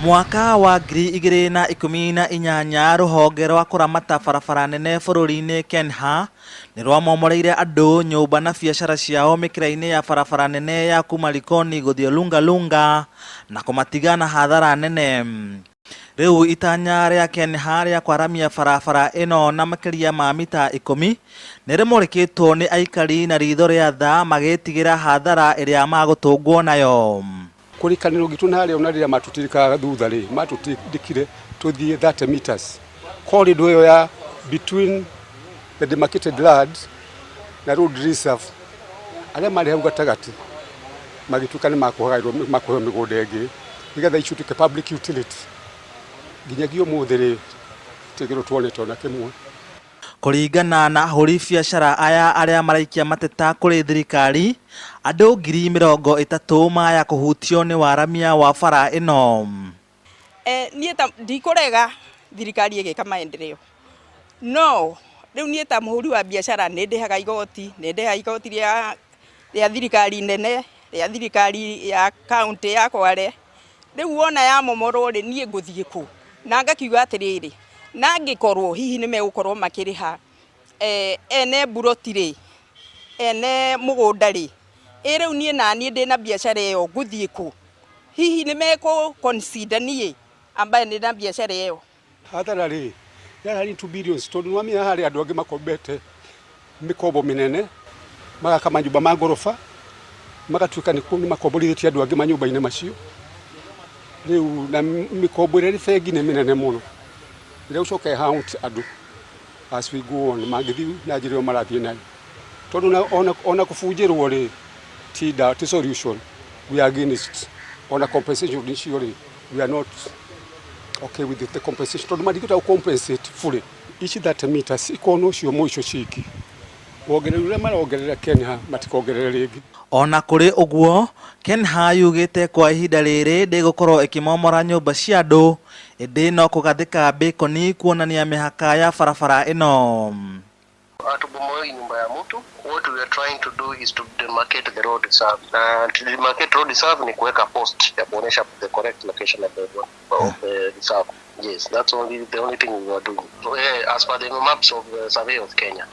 Mwaka wa 2018 rũhonge rwa kũramata barabara nene bũrũri-inĩ KENHA nĩ rwamomoreire andũ nyũmba na biacara ciao mĩkĩra-inĩ ya barabara nene ya kuma Likoni gũthiĩ Lungalunga na kũmatiga na hathara nene. Rĩu itanya rĩa KENHA rĩa kwaramia barabara ĩno na makĩria ma mita 10 nĩ rĩmũrĩkĩtwo nĩ aikari na ritho rĩa tha magĩtigĩra hathara ĩrĩa magũtũngwo nayo. Kũrĩkanĩrwo gitũ na harĩa ona rĩrĩa matũtirikaga thutha rĩ, matũtindĩkire tũthiĩ 30 meters corridor ĩyo ya between the demarcated land na road reserve, arĩa marĩ hau gatagatĩ magĩtuĩka nĩ makũgaĩrwo makũheo mĩgũnda ĩngĩ nĩgetha icio ituĩke public utility. Nginyagia ũmũthĩ rĩ, gũtirĩ kĩndũ tuonete ona kĩmwe. Kũringana na ahũri biacara aya arĩa maraikia mateta kũrĩ thirikari, andũ 30,000 maya kũhutio nĩ waramia wa bara ĩno. Niĩ ta ndikũrega thirikari ĩgĩka maendeleo, no rĩu niĩ ta mũhũri wa biacara nĩ ndĩhaga igoti, nĩ ndĩhaga igoti rĩa thirikari nene, rĩa thirikari ya kaũntĩ ya Kwale. Rĩu wona yamomorwo rĩ, niĩ ngũthiĩ kũ? Na ngakiuga atĩrĩrĩ, na angĩkorwo hihi nĩ megũkorwo makĩrĩha ene mburoti rĩ, ene mũgũnda rĩ, ĩ rĩu niĩ naniĩ ndĩna biacara ĩyo ngũthiĩ kũ? Hihi nĩ mekũ consider niĩ ambaye ndĩna biacara ĩyo? Hathara rĩ, yarĩ 2 billions tondũ nĩwamenya harĩ andũ angĩ makombete mĩkombo mĩnene, magaka manyũmba ma ngoroba, magatuĩka nĩ makomborithĩtie andũ angĩ manyũmba-inĩ macio. Rĩu na mĩkombo ĩrĩa ĩrĩ bengi nĩ mĩnene mũno, ĩrĩa ĩgũcoka ĩ haunt andũ as we go on mangĩthiĩ na njĩra ĩyo marathiĩ nayo. Tondũ ona kũbunjĩrwo rĩ, ti ndawa, ti solution, we are against. Ona compensation icio rĩ, we are not okay with the compensation tondũ matingĩhota gũ compensate fully. Ici 30 meters ikorwo nocio mũico ciki. Wongereru ũrĩa marongerera KENHA matikongerere rĩngĩ. Ona kũrĩ ũguo, KENHA yugĩte kwa ihinda rĩrĩ ndĩgũkorwo ĩkĩmomora nyũmba cia andũ, ĩndĩ no kũgathĩka mbĩkoni kuonania mĩhaka ya barabara ĩno. Hatubomoi nyumba ya mtu. What we are trying to do is to demarcate the road reserve. Na to demarcate road reserve ni kuweka post ya kuonyesha the correct location of the reserve. Yes, that's only the only thing we are doing. So, as per the maps of the Survey of Kenya.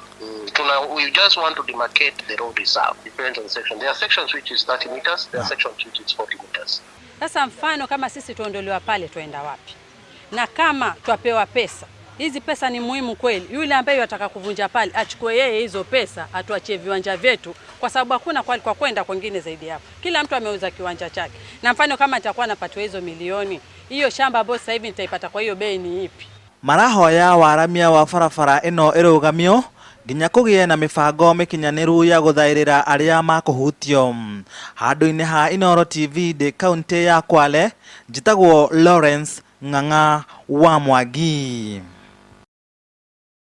We just want to demarcate the road reserve. Depends on the section. There are sections which is 30 meters, there are sections which is 40 meters. Sasa mfano kama sisi tuondolewa pale, tuenda wapi? Na kama twapewa pesa, hizi pesa ni muhimu kweli? Yule ambaye ataka kuvunja pale achukue yeye hizo pesa, atuachie viwanja vyetu, kwa sababu hakuna kwa kwenda kwingine zaidi hapo. Kila mtu ameuza kiwanja chake, na mfano kama nitakuwa napatiwa hizo milioni, hiyo shamba ambayo sasa hivi nitaipata kwa hiyo bei ni ipi? Marahoya waramia wa barabara ĩno ĩrũgamio nginya kũgĩe na mĩbango mĩkinyanĩru ya gũthaĩrĩra arĩa makũhutio. Handũ-inĩ ha Inooro TV ndĩ kaũntĩ ya Kwale, njĩtagwo Lawrence Ng'ang'a wa Mwangi.